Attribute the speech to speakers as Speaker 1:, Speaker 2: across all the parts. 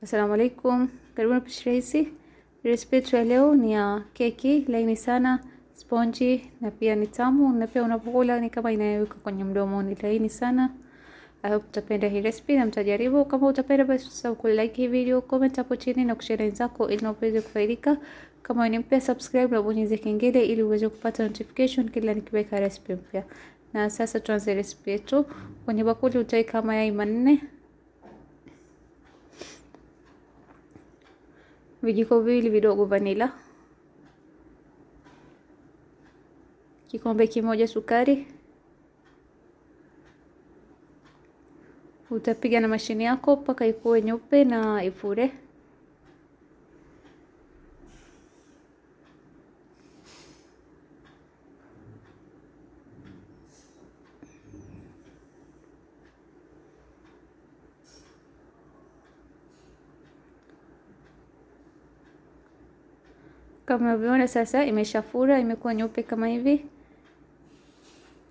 Speaker 1: Assalamu alaikum, karibuni Mapishi Rahisi. Recipe yetu ya leo ni ya keki laini sana, sponji na pia ni tamu, na pia unapokula ni kama inayeyuka kwenye mdomo, ni laini sana. I hope utapenda hii recipe na mtajaribu. Kama utapenda basi usisahau ku like hii video, comment hapo chini na kushare wenzako ili uweze kufaidika. Kama ni mpya, subscribe na bonyeza kengele ili uweze kupata notification kila nikiweka recipe mpya. Na sasa tuanze recipe yetu. Kwenye bakuli utaweka mayai 4, vijiko viwili vidogo vanila, kikombe kimoja sukari. Utapiga na mashini yako mpaka ikuwe nyeupe na ifure. Kama unavyoona sasa imeshafura, imekuwa nyeupe kama hivi.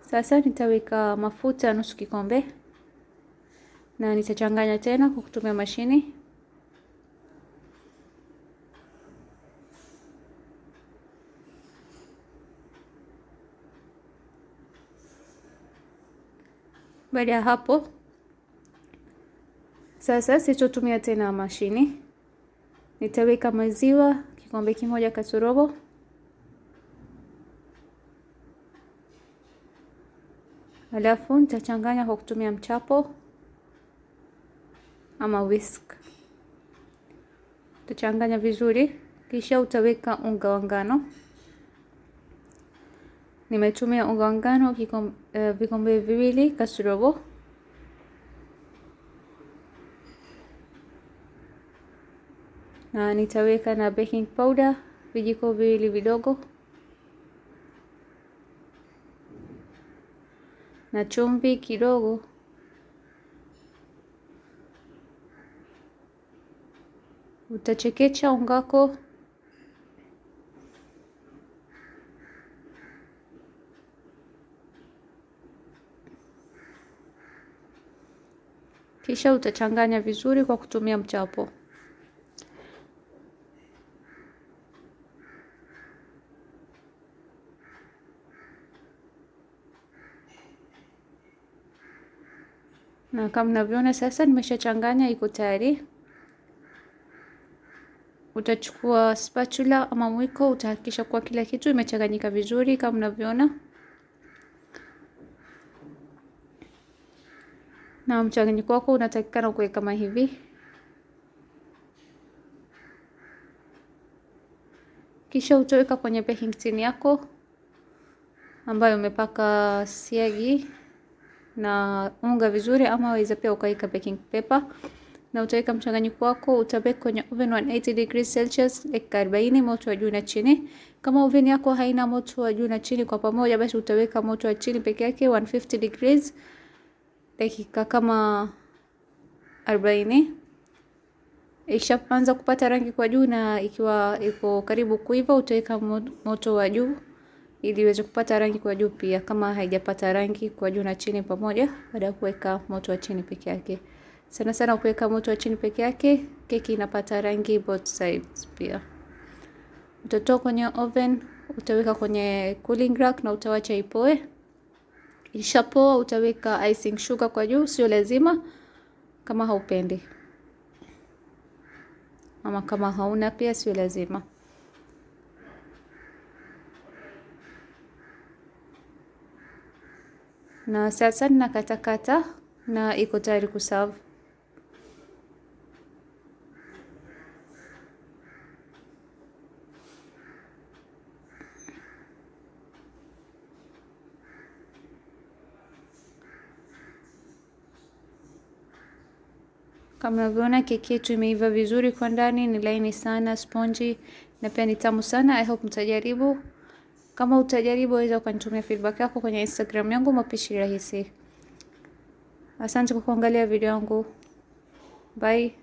Speaker 1: Sasa nitaweka mafuta nusu kikombe na nitachanganya tena kwa kutumia mashini. Baada ya hapo sasa sitotumia tena mashini, nitaweka maziwa kikombe kimoja kasorobo, alafu nitachanganya kwa kutumia mchapo ama whisk. Utachanganya vizuri, kisha utaweka unga wa ngano. Nimetumia unga wa ngano vikombe viwili kasorobo. Na nitaweka na baking powder vijiko viwili vidogo na chumvi kidogo. Utachekecha ungako kisha utachanganya vizuri kwa kutumia mchapo. Na kama mnavyoona sasa nimeshachanganya, iko tayari. Utachukua spatula ama mwiko, utahakikisha kuwa kila kitu imechanganyika vizuri kama mnavyoona. Na mchanganyiko wako unatakikana kuwe kama hivi. Kisha utaweka kwenye baking tin yako ambayo umepaka siagi na unga vizuri, ama waweza pia ukaweka baking paper. Na utaweka mchanganyiko wako, utabake kwenye oven 180 degrees Celsius dakika 40, moto wa juu na chini. Kama oven yako haina moto wa juu na chini kwa pamoja, basi utaweka moto wa chini peke yake 150 degrees dakika kama 40. Ikishaanza kupata rangi kwa juu na ikiwa iko karibu kuiva, utaweka moto wa juu ili iweze kupata rangi kwa juu pia, kama haijapata rangi kwa juu na chini pamoja, baada ya kuweka moto wa chini peke yake. Sana sana ukiweka moto wa chini peke yake, keki inapata rangi both sides pia. Utatoa kwenye oven, utaweka kwenye cooling rack na utawacha ipoe. Ikishapoa utaweka icing sugar kwa juu, sio lazima kama haupendi, ama kama hauna pia sio lazima. Na sasa ninakatakata na iko tayari kuserve. Kama unavyoona keki yetu imeiva vizuri kwa ndani, ni laini sana, spongy na pia ni tamu sana. I hope mtajaribu. Kama utajaribu, waweza ukanitumia feedback yako kwenye Instagram yangu Mapishi Rahisi. Asante kwa kuangalia video yangu. Bye.